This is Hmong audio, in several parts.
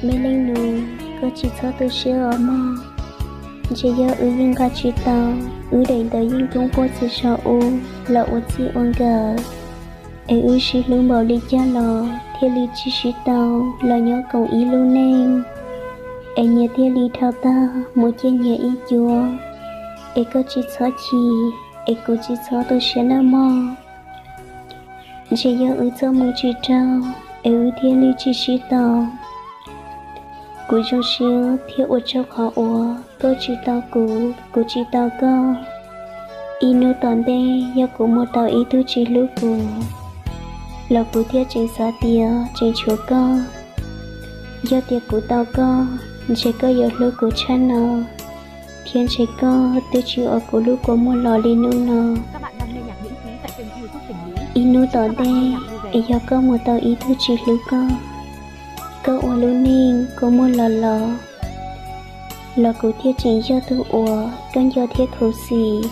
Me leej nus, koj tsis txhob tu siab os mog. Ntshe yog wb yeej nqa tsis tau wb daim ntawv yeej koob puab txwv zog ub los ua txij ua nkawm, es wb sib hlub npaum li cas los thiaj li tsis sib tau los nyob koom ib lub neej, es nyias thiaj li dhau tag mus ciaj nyias ib cuab. Es koj tsis txhob chim, es kuv tsis txhob tu siab nawb mog. Ntshe yog wb txoj hmoo tsis raug es wb thiaj li tsis sib tau. Kuv zoo siab thiab ua tsaug qhov uas koj tsis tau kuv, kuv tsis tau koj. Ib hnub tom ntej yog kuv mus tau ib tug tsis hlub kuv, los kuv thiaj tseem xav tias tseem tshuav koj. Yog tias kuv tau koj, ntshe koj yuav hlub kuv tshaj no, thiab ntshe koj twb tsis ua kuv lub kua muag los li hnub no. Ib hnub tom ntej es yog koj mus tau ib tug tsis hlub koj, koj ua lub neej kua muag los los, los kuv thiaj tseem yog tug uas koj nco thiab khuv xim,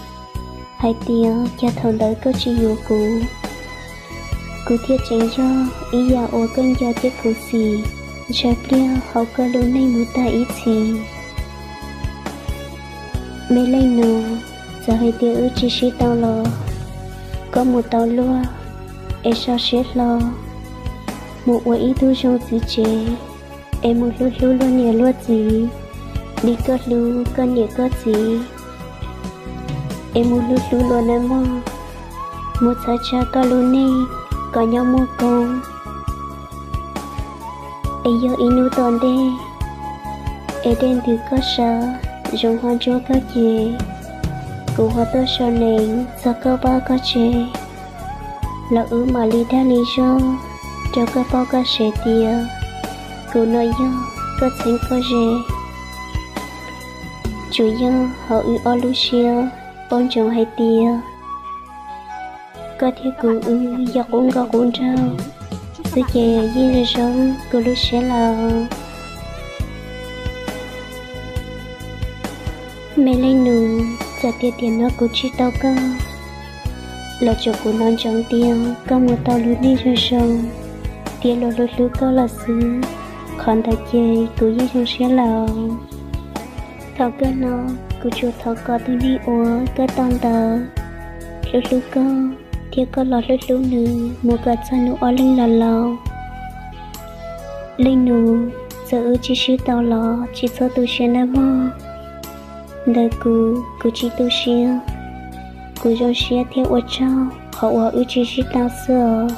hais tias cas thaum ntawd koj tsis yuav kuv. Kuv thiaj tseem yog ib yam uas koj nco thiab khuv xim, ntshai pliag hauv koj lub neej mus tag ib txhis. Me leej nus, txawm hais tias wb tsis sib tau los, koj mus tau luag es so siab hlo, mus ua ib tug zoo txiv tsev, es mus hlub hlub luag niam luag txiv li koj hlub koj niam koj txiv, es mus hlub hlub luag nawb mog, mus txhawb tsa koj lub neej kom nyob muaj koob. Es yog ib hnub tom ntej es dej ntws koj sawv, zoov ho ntsuab koj ces, kuv ho tuaj sau nees txog koj vaj koj tsev, los wb mam li dag li zog rau koj paub koj sev tias kuv no yog koj txheeb koj ze. Tsuas yog hauv wb ob lub siab paub ntsoov hais tias koj thiab kuv wb yog qub nkauj qub nraug xwb ces yeej zoo zoo kuv lub siab lawm. Me leej nus, txawm tias tiam no kuv tsis tau koj, los tsuas kuv hnov ntsoov tias koj mus tau lub neej zoo zoo, thiab luag hlub hlub koj lawm xwb, qhov ntawd ces kuv yeej zoo siab lawm. Thaum kawg no, kuv tsuas thov kom tus neeg uas koj tau ntawd hlub hlub koj, thiab koj los hlub hlub nws mus kom txog nws ob leeg laus laus. Leej nus, txawm wb tsis sib tau los tsis txhob tu siab nawb mog. Ntawm kuv, kuv tsis tu siab, kuv zoo siab thiab ua tsaug qhov uas wb tsis sib tau xwb os.